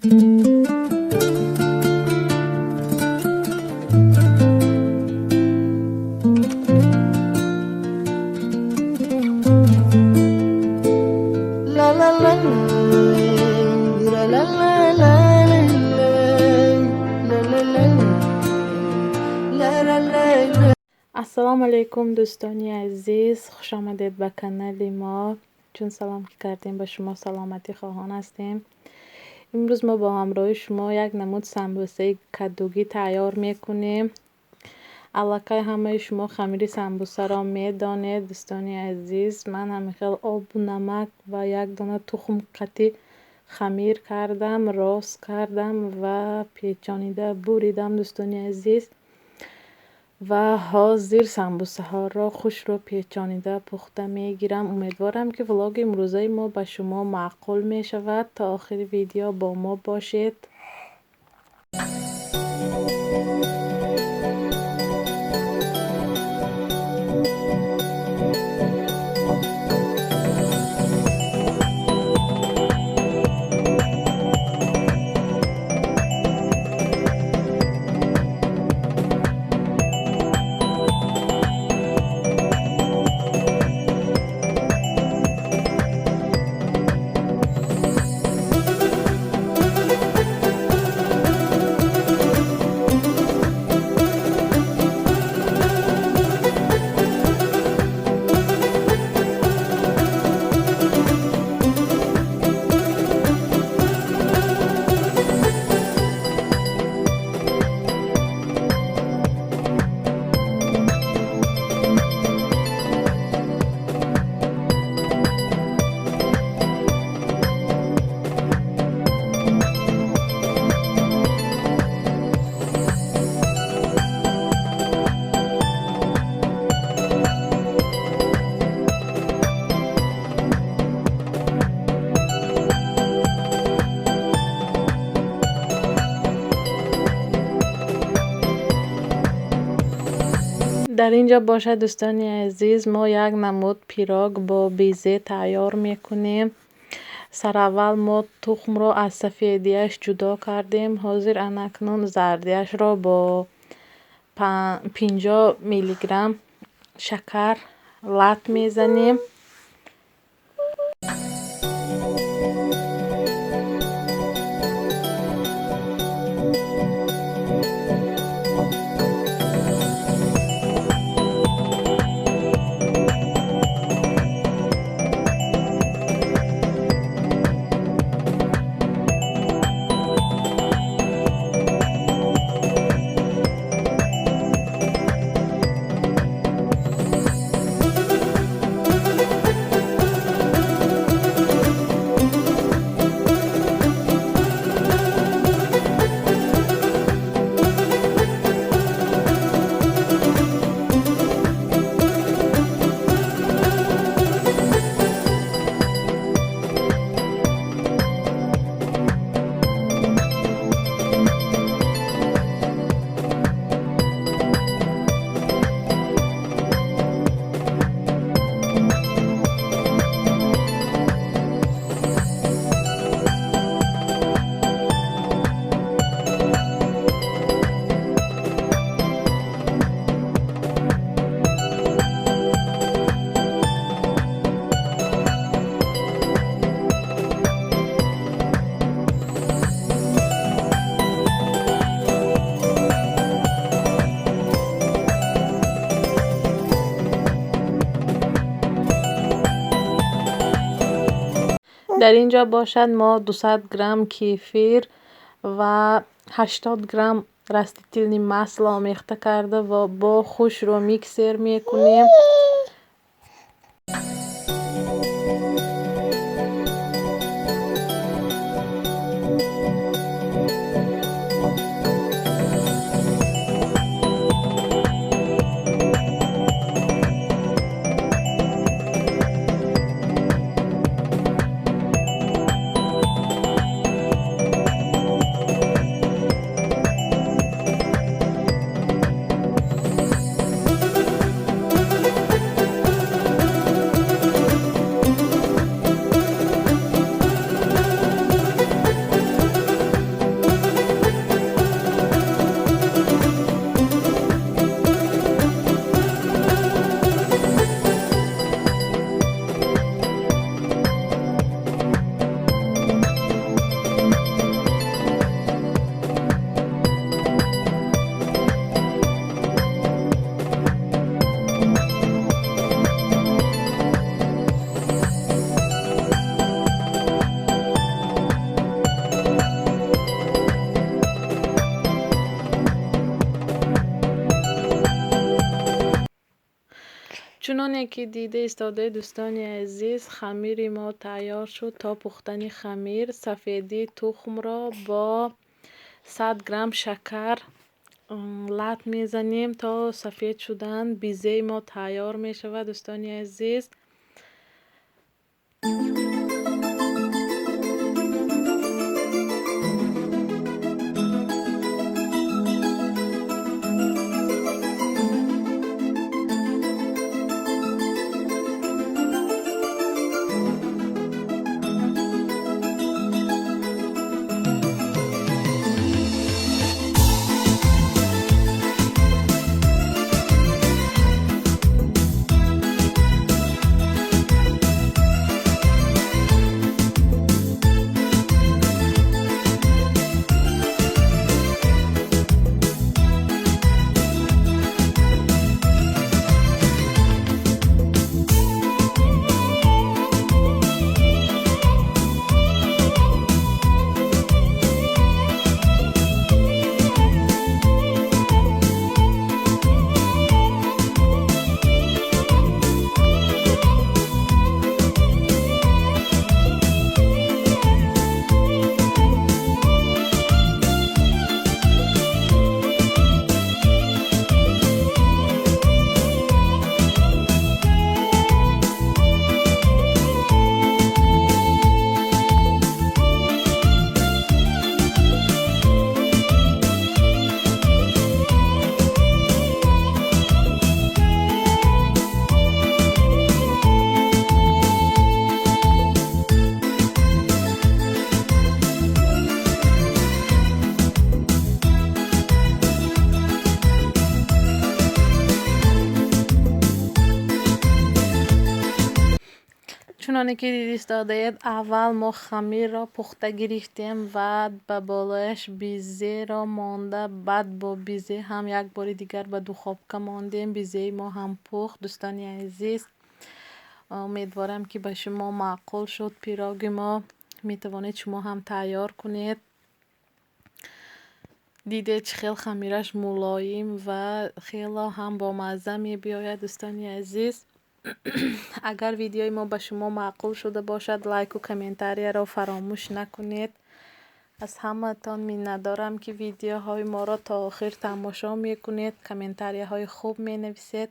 La la la la la la la la la la la la la la. Ассалому алайкум, дӯстони азиз, хушомадед ба канали мо. Чун салом ки кардем, ба шумо саломатӣ хоҳон ҳастем. Имрӯз мо бо ҳамроҳи шумо як намуд самбусаи кадугӣ тайёр мекунем. Аллакай ҳамаи шумо хамири самбусаро медонед, дӯстони азиз. Ман ҳамин хел обу намак ва як дона тухм қатӣ хамир кардам, рост кардам ва печонида буридам, дӯстони азиз. Ва ҳозир самбусаҳоро хушрӯ печонида пухта мегирам. Умедворам, ки влоги имрӯзаи мо ба шумо маъқул мешавад. То охири видео бо мо бошед. Дар ин ҷо бошад, дӯстони азиз, мо як намуд пирог бо безе тайёр мекунем. Сараввал мо тухмро аз сафедияш ҷудо кардем. Ҳозир анакнун зардияшро бо 50 миллиграмм шакар лат мезанем. Дар ин ҷо бошад, мо 200 грамм кефир ва 80 грамм растительный масло омехта карда ва бо хушрӯ миксер мекунем. Чуноне ки дида истодаед, дӯстони азиз, хамири мо тайёр шуд. То пухтани хамир сафедии тухмро бо 100 грамм шакар лат мезанем то сафед шудан. Безеи мо тайёр мешавад, дӯстони азиз. Чуноне ки дида истодаед, аввал мо хамирро пухта гирифтем ва ба болояш безеро монда, баъд бо безе ҳам як бори дигар ба духовка мондем. Безеи мо ҳам пухт, дӯстони азиз. Умедворам, ки ба шумо маъқул шуд пироги мо. Метавонед шумо ҳам тайёр кунед. Дидед, чӣ хел хамираш мулоим ва хело ҳам бомазза мебиёяд, дӯстони азиз. Агар видеои мо ба шумо маъқул шуда бошад, лайку комментарияро фаромӯш накунед. Аз ҳамаатон миннатдорам, ки видеоҳои моро то охир тамошо мекунед, комментарияҳои хуб менависед.